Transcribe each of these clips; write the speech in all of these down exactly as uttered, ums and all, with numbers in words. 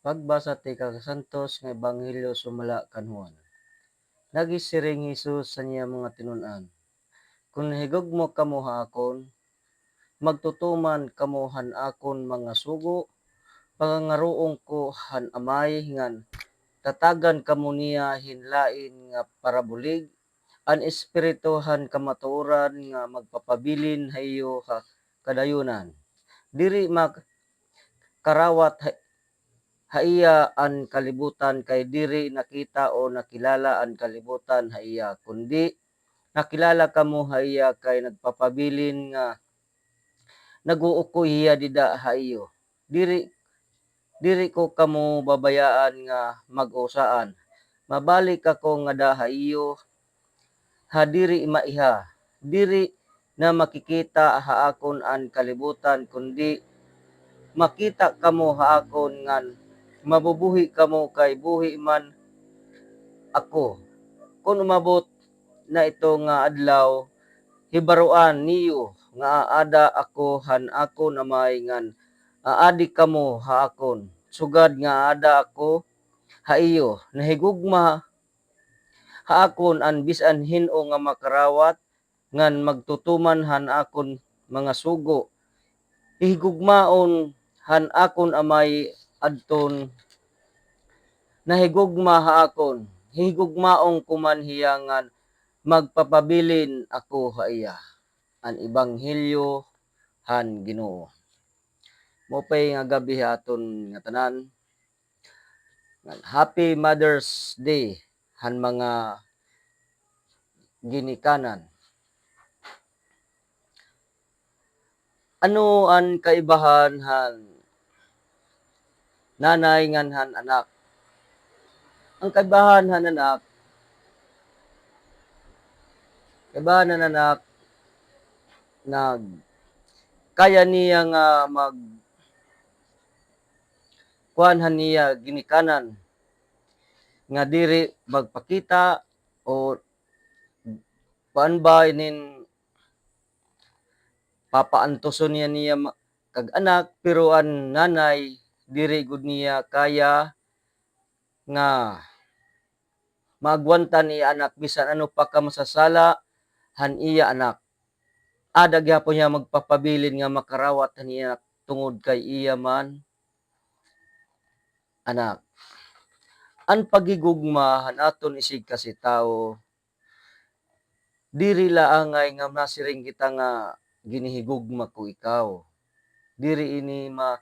Pagbasa ti Kasantos nga Ebanghelyo sumala kan Juan. Nagsiring hi Jesus sa iya mga tinun-an, "Kon nahigugma kamo ha akon, magtutuman kamo han akon mga sugo. Pangangaroon ko han Amay ngan tatagan kamo niya hin lain nga parabulig, an Espiritu han kamatuoran nga magpapabilin ha iyo ha kadayunan. Diri makarawat ha, ha iya an kalibutan, kay diri nakita o nakilala an kalibutan ha iya, kundi nakilala kamo ha iya kay nagpapabilin nga nag-uukoy hiya dida ha iyo. Diri, diri ko kamo babayaan nga mag-usaan. Mabalik ako ngada ha iyo ha diri maiha. Diri na makikita ha akon an kalibutan, kundi makita kamo ha akon ngan mabubuhi kamo kay buhi man ako. Kon umabot na ito nga adlaw, hibaroan niyo nga aada ako han akon Amay ngan aadi kamo ha akon, sugad nga aada ako ha iyo. Nahigugma ha akon an bisan hin-o nga makarawat ngan magtutuman han akon mga sugo. Hihigugmaon han akon Amay adton nahigugma ha akon. Hihigugmaon ko man hiya ngan magpapabilin ako ha iya." An Ebanghelyo han Ginoo. Maupay nga gab-i ha aton ngatanan. Happy Mother's Day han mga ginikanan. Ano an kaibahan han nanay ngan han anak? An kaibahan han anak, kaibahan han anak, nag-, kaya niya nga mag-, kuan han iya ginikanan nga diri magpakita o kuan ba inin papaantuson niya niya ma-, kag-anak, pero an nanay diri gud niya kaya nga maagwanta an iya anak bisan ano pa ka masasala han iya anak. Aada gihapon hiya magpapabilin nga makarawat han iya anak tungod kay iya man anak. An paghigugma han aton isigkasi tawo, diri la angay nga nasiring kita nga ginhihigugma ko ikaw. Diri ini ma-,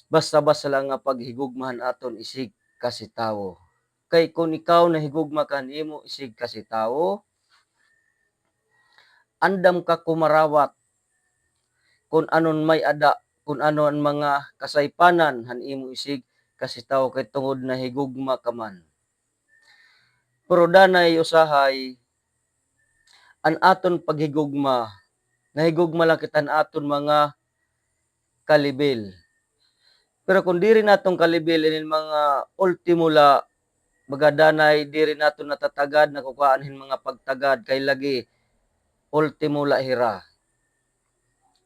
basta-basta la nga paghigugma han aton isigkasi tawo. Kay kon ikaw nahigugma ka han imo isigkasi tawo, andam ka kumarawat kon ano an may-ada, kon ano an mga kasaypanan han imo isigkasi tawo kay tungod nahigugma ka man. Pero danay usahay an aton paghigugma, nahigugma la kita han aton mga kalibil. Pero kon diri naton kalibil inin mga ultimo la, baga danay diri naton natatagad, nakukuhaan hin mga pagtagad kay lagi ultimo la hira.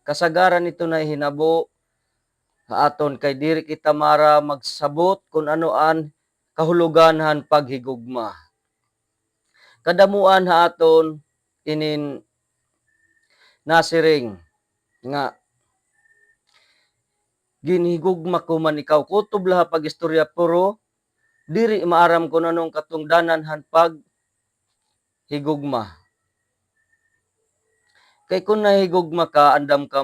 Kasagaran ito nahihinabo ha aton kay diri kita maaram magsabot kon ano an kahulogan han paghigugma. Kadamoan ha aton inin nasiring nga ginhigugma ko man ikaw. Kutob la ha pag-istorya, pero diri maaram kon ano an katungdanan han paghigugma. Kay kon nahigugma ka, andam ka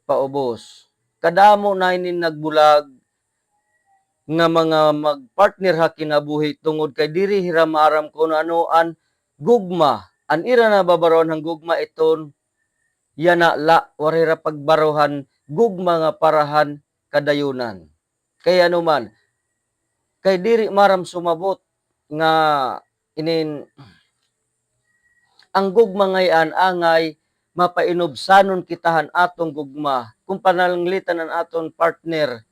magpaubos. Kadamo na inin nagbulag nga mga magpartner ha kinabuhi tungod kay diri hira maaram kon ano an gugma. An ira nababaroan han gugma iton yana la, waray hira pagbaro han gugma nga para han kadayunan. Kay ano man, kay diri maaram sumabot nga inin, an gugma ngay-an angay mapainubsanon kita han aton gugma. Kon pananglitan an aton partner,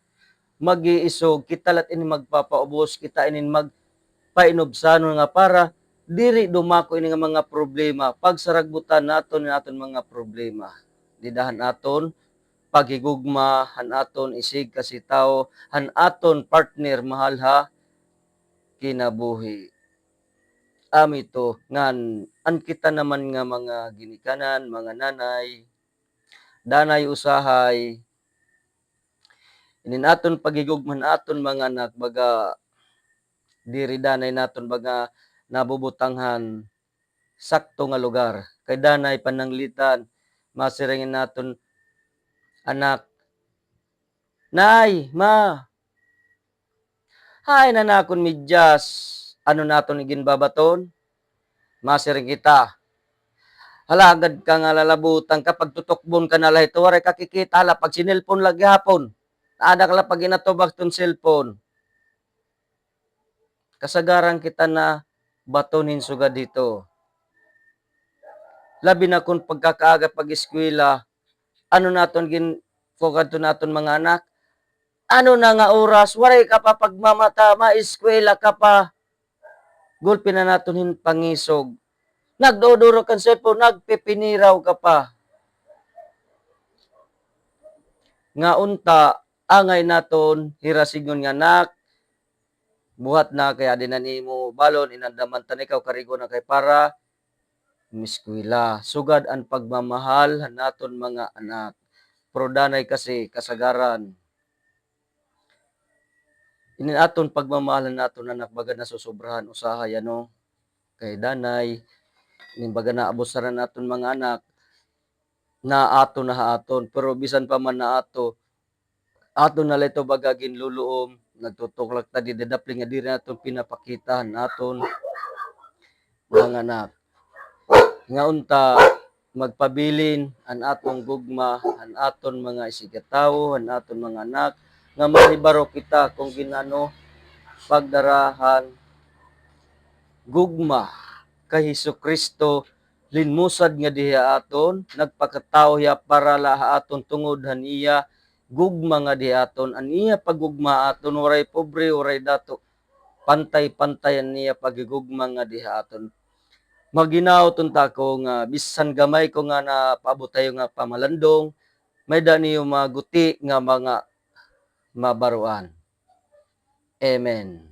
mag-iisog, kita la it inin magpapaubos, kita inin magpainubsanon nga para diri dumako ini nga mga problema. Pagsaragbutan naton an aton mga problema dida han aton paghigugma han aton isig kasi tawo, han aton partner mahal ha kinabuhi. Amo ito ngan an kita naman nga mga ginikanan, mga nanay, danay usahay, inin aton paghigugma han aton mga anak, baga, diri danay naton baga nabubutang han sakto nga lugar. Kay danay pananglitan, masiring naton anak, "Nay, ma, hain an akon medyas?" Ano naton iginbabaton? Masiring kita, "Hala, agad ka nga lalabutan ka, pagtutukbon ka na la hito, waray ka kikita, hala, pagsinilpon la gihapon. Aada ka la pag-inatubang hiton cellphone." Kasagaran kita nabaton hin sugad hito. Labi na kon pagkakaaga pag-eskwela, ano naton gin-, kuan kadto naton mga anak? Ano na nga oras, waray ka pa pagmamata, maeskwela ka pa. Gulpi na naton hin pangisog. Nagduduro kan cellphone, nagpipiniraw ka pa. Nga unta, angay naton hirasingon nga, "Nak, buhat na, kay adi na nimo balon, inandaman ta na ikaw, karigo na kay para umiskwela." Sugad an pagmamahal han aton mga anak. Pero danay kasi kasagaran, inin aton pagmamahal han aton anak baga nasusobrahan usahay, ano? Kay danay, inin baga naabusaran naton mga anak, naato na ha aton. Pero bisan pa man naato, ato na la ito baga ginluluom, nagtutuklak ta dida daplin nga diri naton pinapakita han aton mga anak. Nga unta, magpabilin an aton gugma, an aton mga isigkatawo, an aton mga anak, nga mahibaro kita kon gin-ano, pagdara han gugma kay Jesu-Cristo, linmusad nga diha aton, nagpakatawo hiya para la ha aton tungod han iya gugma nga diha aton, an iya paggugma aton, waray pobre, waray dato, pantay-pantay an iya paghigugma nga diha aton. Maghinaot unta ako nga bisan gamay ko nga napaabot ha iyo nga pamalandong, may-ada niyo maguti nga mga mabaruan. Amen.